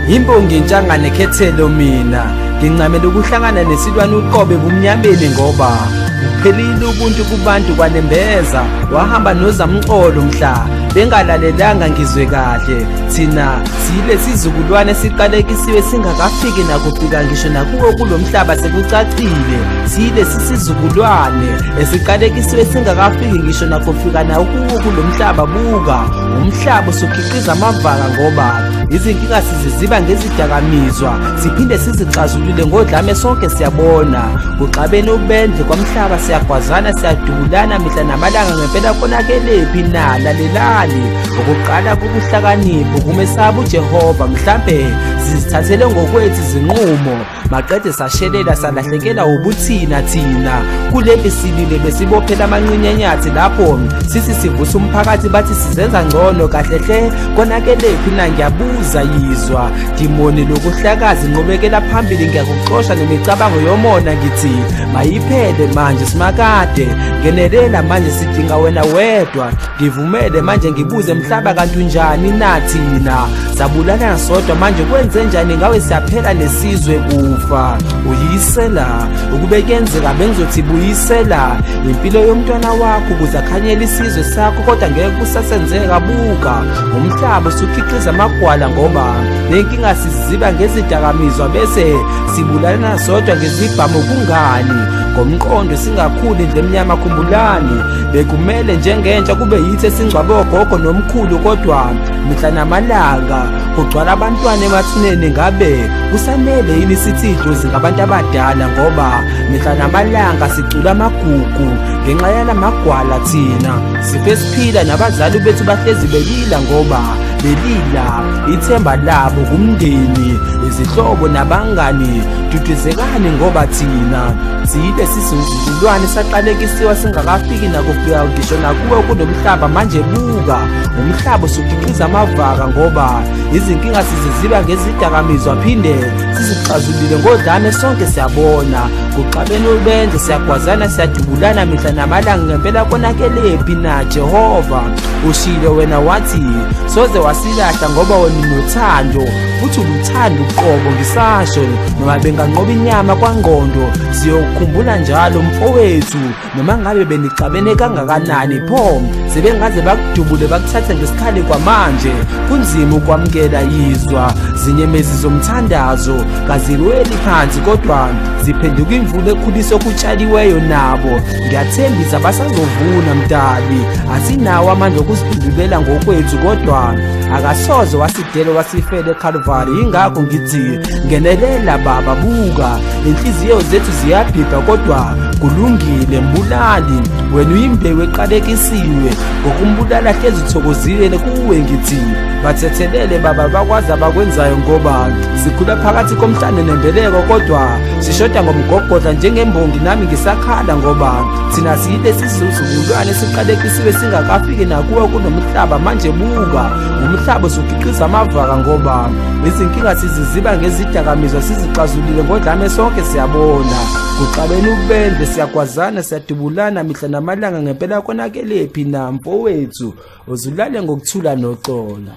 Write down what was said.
Imbongi intshangane khethelo mina ngincamela ukuhlangana nesilwane uqobe bumnyameni ngoba kuphelile ubuntu kubantu kwanembeza wahamba nozamcolo mhla bengalalelanga ngizwe kahle thina sile sizukulwane siqalekisiwe singakafiki nakufika ngisho nakuwo kulomhlaba sekucacile sile sisizukulwane esiqalekisiwe singakafiki ngisho nakufika nakuwo kulomhlaba. Buka umhlaba usukhiqiza amavaka ngoba izinkinga siziziba ngezidakamizwa siphinde sizixazulule ngodlame sonke siyabona kuxabene ubendle kwamhlaba siyagwazana siyadubulana mihla namalanga ngempela konakelephi na? Lalelani ukuqala kokuhlakanipha ukumesaba uJehova mhlambe sizithathele ngokwethu izinqumo maqede sashelela salahlekela ubuthina thina kulempi silile besibophela amancinyanyathi lapho sisi sivusa umphakathi bathi sizenza ngcono kahle hle konakelephi na? Ngiyabuza yizwa dimoni lokuhlakaza inqubekela phambili ngiyakuxosha nemicabango yomona ngithi mayiphele manje simakade ngenelela manje sidinga wena wedwa ngivumele manje ngibuze mhlaba kanti unjani na thina sabulana sodwa manje kwenze njani ngawe siyaphela nesizwe kufa uyisela ukube kuyenzeka bengizothi buyisela impilo yomntwana wakho ukuze akhanyele isizwe sakho kodwa ngeke kusasenzeka. Buka umhlaba usukhiqiza amagwala ngoba nenkinga siziba ngezidakamizwa bese sibulalana sodwa ngezibhamu kungani ngomqondo singakhuli ndle emnyama. Khumbulani bekumele njengentsha kube yithi esingcwabe ogogo nomkhulu kodwa mihla namalanga kugcwala abantwana emathuneni. Ngabe kusamele yini sithi idlozi ngabantu abadala ngoba mihla namalanga sicula amagugu ngenxa yalamagwala thina sife siphila nabazali bethu bahlezi belila ngoba belila ithemba labo kumndeni izihlobo nabangani. Duduzekani ngoba thina sile sizukulwane saqalekisiwa singakafiki nakufika ngisho nakuwe kunomhlaba. Manje buka umhlaba usukhiqiza amavaka ngoba izinkinga siziziba ngezidakamizwa phinde sizixazulule ngodlame sonke siyabona kuxabene ubendle siyagwazana siyadubulana mihla namalanga ngempela konakelephi na? Jehova ushilo wena wathi soze wasilahla ngoba wena unothando futhi uluthando uqobo ngisasho noma benganqoba inyama kwangqondo siyokukhumbula njalo mfowethu noma ngabe benixabene kangakanani pho sebengaze bakudubule bakuthathe ngesikhali kwamanje kunzima ukwamukela yizwa zinyemezi zomthandazo kaziweli phansi kodwa ziphenduka imvula ekhulisa okutshaliweyo nabo ngiyathembisa basazovuna mdali asinawo amandla okuziphendulela ngokwethu kodwa akasoze wasidela wasifele eCalvary. Ingakho ngithi ngenelela baba buka inhliziyo zethu ziyabhibha kodwa kulungile mbulali wena uyimbewu eqalekisiwe ngokumbulala hlezi uthokozile kuwe ngithi bathethelele baba bakwazi abakwenzayo ngoba sikhula phakathi komhlane nembeleko kodwa sishoda ngomgogodla njengembongi nami ngisakhala ngoba thina siyile sizukulwane siqalekisiwe singakafiki nakuwe kunomhlaba. Manje buka umhlaba usukhiqiza amavaka ngoba izinkinga siziziba ngezidakamizwa sizixazulule ngodlame sonke siyabona kuxabene ubendle siyagwazana siyadubulana mihla namalanga ngempela konakelephi na mfowethu uzulale ngokuthula noxolo.